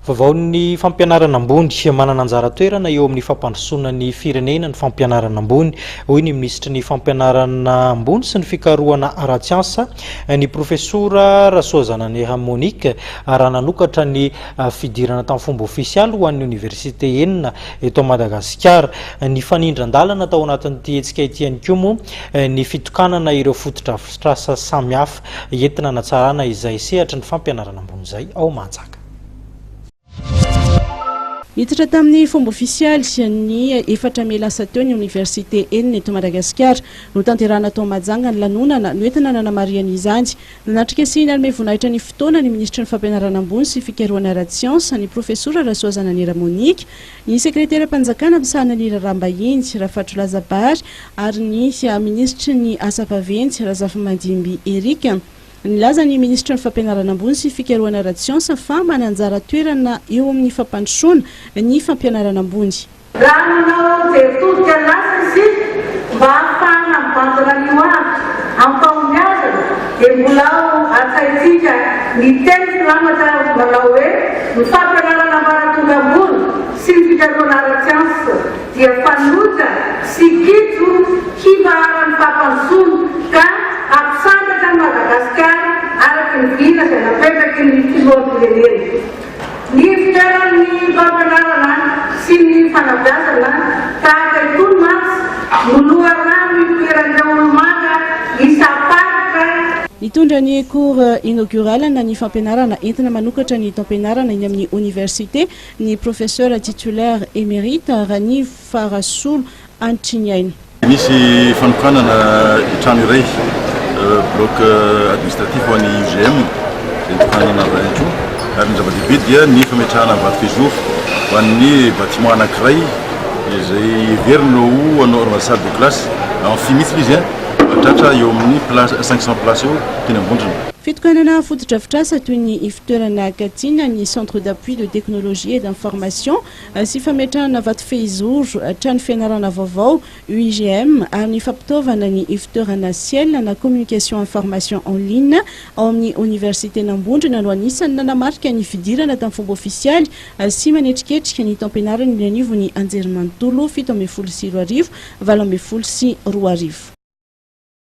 Vaovaon'ny fampianarana ambony. Manana anjara toerana eo amin'ny fampandrosoana ny firenena ny fampianarana ambony, hoy ny minisitry ny fampianarana ambony sy ny fikarohana ara-tsiansa, ny profesora Rasoazananera Monique, raha nanokatra ny fidirana tamin'ny fomba ofisialy ho an'ny oniversite enina eto Madagasikara. Nifanindran-dalana tao anatin'ity hetsika ity ihany koa moa ny fitokanana ireo fotodrafitrasa samihafa entina hanatsarana izay sehatry ny fampianarana ambony izay ao Mahajanga. Niditra tamin'ny fomba ofisialy ny efatra mey lasa teo ny oniversite enina eto Madagasikara. Notanterahina tao Mahajanga ny lanonana noentina nanamarihana izany. Nanatrika sy nanome voninahitra ny fotoana ny minisitry ny Fampianarana ambony sy fikarohana ara-tsiansa, ny profesora Rasoazananera Monique, ny sekreteram-panjakana misahana ny raharaham-bahiny, Rafatrolaza Bary, ary ny minisitry ny Asa vaventy, Razafimandimby Eric. Nilaza ny minisitry ny Fampianarana ambony sy fikarohana ara-tsiansa fa manan-jara toerana eo amin'ny fampandrosoana ny fampianarana ambony. Raha manao jery todika ny lasa isika mba hahafahana mibanjina ny ho avy amim-pahombiazana dia mbola ao an-tsaintsika ny teny filamatra manao hoe ny fampianarana ambaratonga ambony sy ny fikarohana ara-tsiansa dia fanoitra sy kitro hivaharan'ny fampandrosoana ka hampisandratra an'i Madagasikara araka ny vina izay napetraky ny Filoham-pirenena. Ny fitoeran'ny fampianarana sy ny fanabeazana tahaka itony mantsy no loharano itoeran'ireo olo-manga isam-paritra. Nitondra ny cours inaugural na ny fampianarana entina manokatra ny taom-pianarana eny amin'ny oniversite ny Professeur titulaire émérite Ranivo-Farasolo Hanitriniaina. Nisy fanokanana trano iray, bloc administratif ho an'ny UGM, izay notokanana avy any koa, ary ny zava-dehibe dia ny fametrahana vato fehizoro ho an'ny bâtiment anankiray izay heverina ho anaovana salle de classe, amphi mihitsy ilay izy an, mahatratra eo amin'ny place 500 places eo teny Ambondrona. Fitokanana fotodrafitrasa toy ny ivotoerana Katina, ny Centre d'appui de technologie et d'information sy fametrahana vatofehizoro, trano fianarana vaovao, UIGM, ary ny fampitaovana ny ivotoerana Ciel na Communication Information en ligne ao amin'ny Oniversiten'Ambondrona no anisan'ny nanamarika ny fidirana tamin'ny fomba ofisialy sy manetriketrika ny taom-pianarana eny anivon'ny Anjerimanontolo 2017 2018.